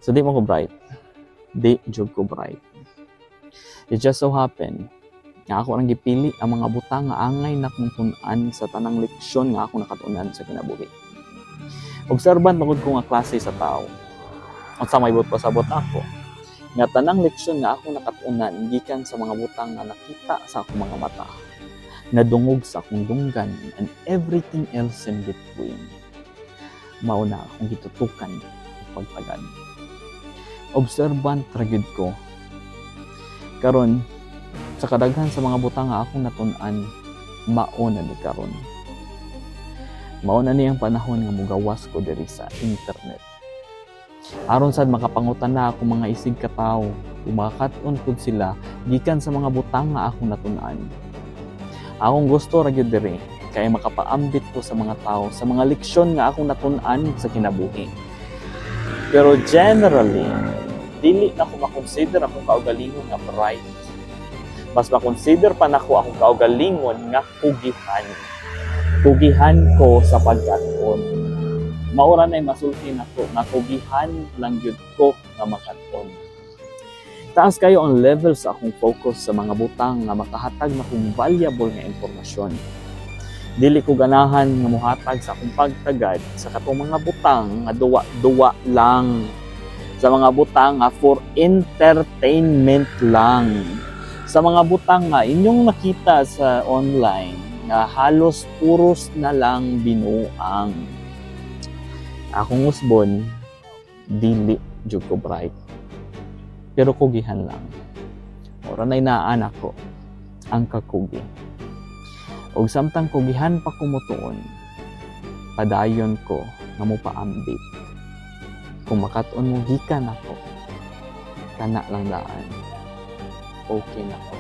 So di man ko bright. Di jud ko bright. It just so happen nga ako ang gipili ang mga butang nga angay na kong tun-an sa tanang leksyon nga ako nakatunan sa kinabuhi. Observant man gud ko nga klase sa tao. Unsa may buot pasabot ako? Nga tanang leksyon nga ako nakatunan gikan sa mga butang nga nakita sa akong mga mata, nadungog sa akong dunggan, and everything else in between. Mao na akong gitutukan ug pagtagad. Observant ra gyud ko. Karon, sa kadaghan sa mga butang nga akong natun-an, mao na ni karon. Mao na ni ang panahon nga mugawas ko diri sa internet. Aron sad makapangutana ako mga isig katawo ug makakat-on pud sila gikan sa mga butang nga akong natun-an. Akong gusto ra gyud diri kay makapaambit ko sa mga tao sa mga leksyon nga akong natun-an sa kinabuhi. Pero generally, dili na ko makonsider akong kaugalingon nga bright. Mas makonsider pa nako akong kaugalingon nga kugihan. Kugihan ko sa pagkat-on. Mao ra na'y masulti nako nga kugihan lang gyud ko nga makat-on. Taas kayo ang level sa akong focus sa mga butang nga makahatag nakong valuable nga impormasyon. Dili ko ganahan nga mohatag sa akong pagtagad sa katong mga butang nga duwa-duwa lang. Sa mga butang nga for entertainment lang. Sa mga butang nga inyong nakita sa online nga halos puros na lang binuang. Akong usbon, dili jud ko bright. Pero kugihan lang. Mao ra na'y naa nako ang kakugi. Ug samtang kugihan pa ko motuon, padayon ko nga mopaambit. Kung makat-on mo gikan ako, kana lang daan. Okay na ko.